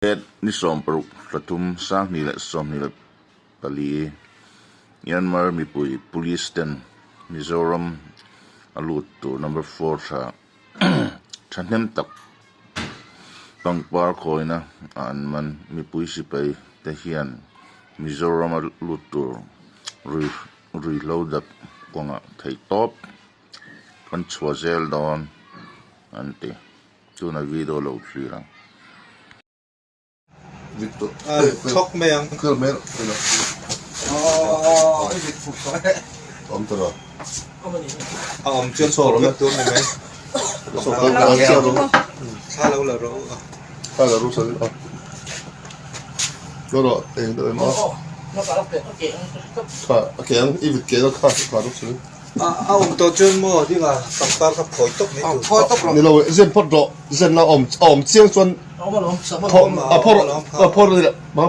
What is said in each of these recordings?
Het ni 60 thla thum 2024 Myanmar mipui police ten Mizoram a lut tur number four tha thahnem tak pangpar khawina ah an man mipui sipai te hian Mizoram a lut tur ruihhlo dap kawngah theihtawp kan chhuah zel dawn an ti. Tuna video lo thlir ang. Thawk mai ang. A awm chuan phur vek tur ni mai. Thla lo la rawh u a. A awm tawh chuan maw dinga pangpar kha phawi tawp mai tur. Phawi tawp rawh. Ni lo zen phawt rawh zen la awm a awm chiang chuan a phawr a phawr a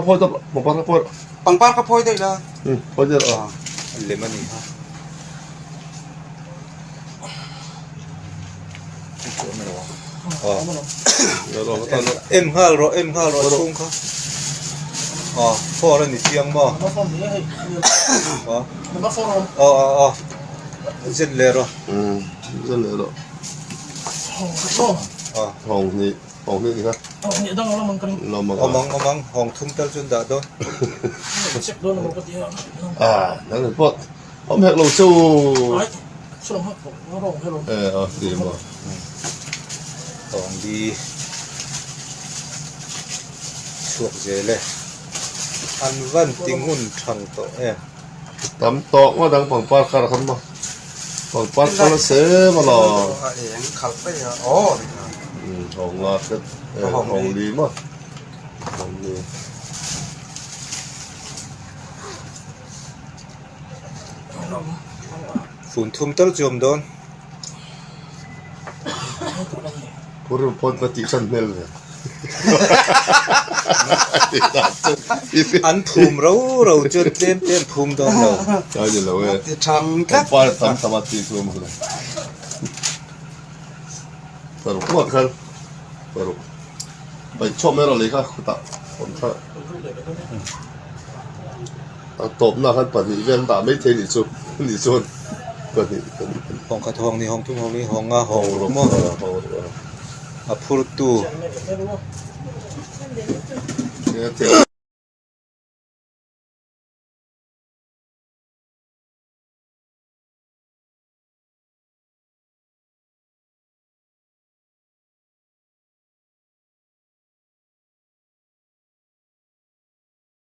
phawi tawp rawh pangpar kha phawi rawh. Pangpar kha phawi daih la. Phawi daih rawh. A lem a ni kha. Em nghal rawh em nghal rawh chhung kha aw four a ni chiang maw aw aw aw zet leh rawh zet leh rawh aw hawng hnih hawng hnih ni kha awm ang awm ang hawng thum tal chu an dah dawn a nang pawh Awm hek lo chu. E a ti maw. Tawng bi chhuak zel e. An van ti ngun thang tawh em. Tam tawh ngawt ang pangpar kar khan maw. Pangpar kal a sem a law. Hawng nga te hawng li maw. Hawng li. Fun thum tal chu awm dawn. Pur pawn ka tih chan hmel ve. An phum ro ro chuan tlem tlem phum dawn lo. Chai ni lo e. Pangpar tam tam a tih chu awm hle. Paruk ngawt khan paruk. Paih chhuak mai rawh lei kha khutah awm tha. A tawpna khan pahnih vel an dah maithei nih chu nih chuan pahnih pahnih pahnih. Hawng khat hawng ni hawng thum hawng ni hawng nga hawng ruk maw a phurtu.